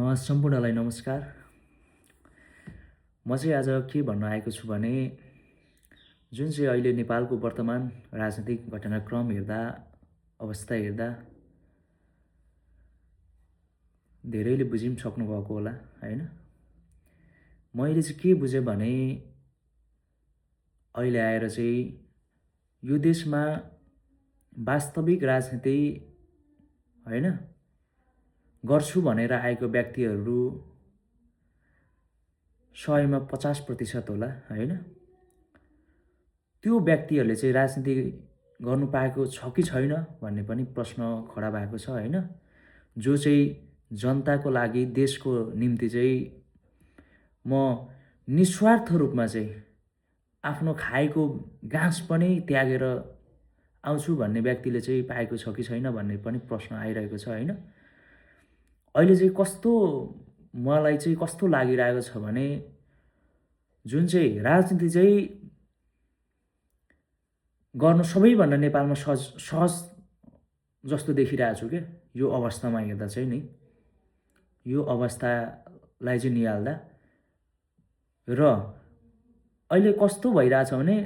सम्पूर्णलाई नमस्कार। म चाहिँ आज के भन्न आएको छु भने जुन चाहिँ अहिले नेपालको वर्तमान राजनीतिक घटनाक्रम हेर्दा, अवस्था हेर्दा धेरैले बुझि पनि सक्नुभएको होला हैन। मैले चाहिँ के बुझेँ भने अहिले आएर चाहिँ यो देशमा वास्तविक राजनीति हैन गर्छु भनेर आएको व्यक्तिहरू 100मा 50% होला हैन। त्यो व्यक्तिहरूले चाहिँ राजनीति गर्नु पाएको छ कि छैन भन्ने पनि प्रश्न खडा भएको छ हैन। जो चाहिँ जनताको लागि देशको निम्ति चाहिँ म निस्वार्थ रूपमा चाहिँ आफ्नो खाएको गाँस पनि त्यागेर आउँछु भन्ने व्यक्तिले चाहिँ पाएको छ कि छैन भन्ने पनि प्रश्न आइरहेको छ हैन। अहिले चाहिँ मलाई चाहिँ कस्तो लागिरहेको छ भने जुन चाहिँ राजनीति चाहिँ गर्न सबैभन्दा नेपालमा सहज जस्तो देखिरहेको छु क्या यो अवस्थामा हेर्दा चाहिँ नि। यो अवस्थालाई चाहिँ निहाल्दा र अहिले कस्तो भइरहेछ भने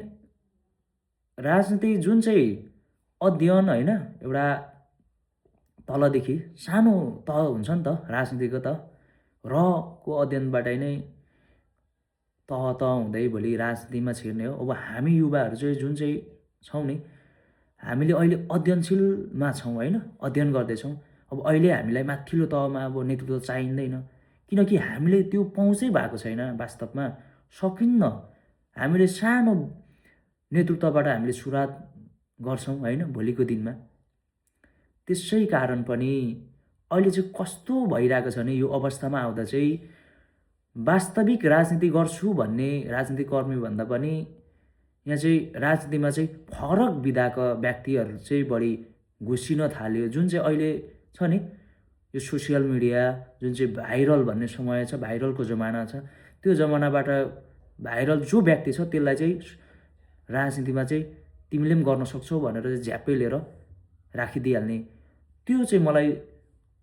राजनीति जुन चाहिँ अध्ययन हैन एउटा तलदेखि सानो तह हुन्छ नि त राजनीतिको त रको अध्ययनबाट नै तह हुँदै भोलि राजनीतिमा छिर्ने हो। अब हामी युवाहरू चाहिँ जुन चाहिँ छौँ नि हामीले अहिले अध्ययनशीलमा छौँ हैन, अध्ययन गर्दैछौँ। अब अहिले हामीलाई माथिल्लो तहमा अब नेतृत्व चाहिँदैन किनकि हामीले त्यो पहुँचै भएको छैन। वास्तवमा सकिन्न। हामीले सानो नेतृत्वबाट हामीले सुरुवात गर्छौँ हैन भोलिको दिनमा। त्यसै कारण पनि अहिले चाहिँ कस्तो भइरहेको छ भने यो अवस्थामा आउँदा चाहिँ वास्तविक राजनीति गर्छु भन्ने राजनीतिक कर्मी भन्दा पनि यहाँ चाहिँ राजनीतिमा चाहिँ फरक विधाका व्यक्तिहरू चाहिँ बढी घुसिन थाल्यो। जुन चाहिँ अहिले छ नि यो सोसियल मिडिया जुन चाहिँ भाइरल भन्ने समय छ, भाइरलको जमाना छ। त्यो जमानाबाट भाइरल जो व्यक्ति छ त्यसलाई चाहिँ राजनीतिमा चाहिँ तिमीले पनि गर्न सक्छौ भनेर चाहिँ झ्याप्पै लिएर राखिदिइहाल्ने, त्यो चाहिँ मलाई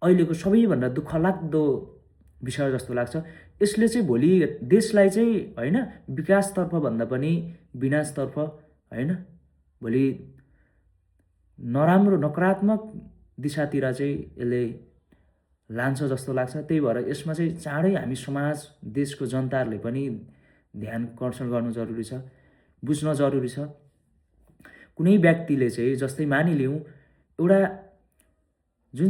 अहिलेको सबैभन्दा दुःखलाग्दो विषय जस्तो लाग्छ। यसले चाहिँ भोलि देशलाई चाहिँ हैन विकासतर्फ भन्दा पनि विनाशतर्फ हैन भोलि नराम्रो नकारात्मक दिशातिर चाहिँ यसले लान्छ जस्तो लाग्छ। त्यही भएर यसमा चाहिँ चाँडै हामी समाज देशको जनताहरूले पनि ध्यान आकर्षण गर्नु जरुरी छ, बुझ्न जरुरी छ। कुनै व्यक्तिले चाहिँ जस्तै मानिलिउँ एउटा जुन चाहिँ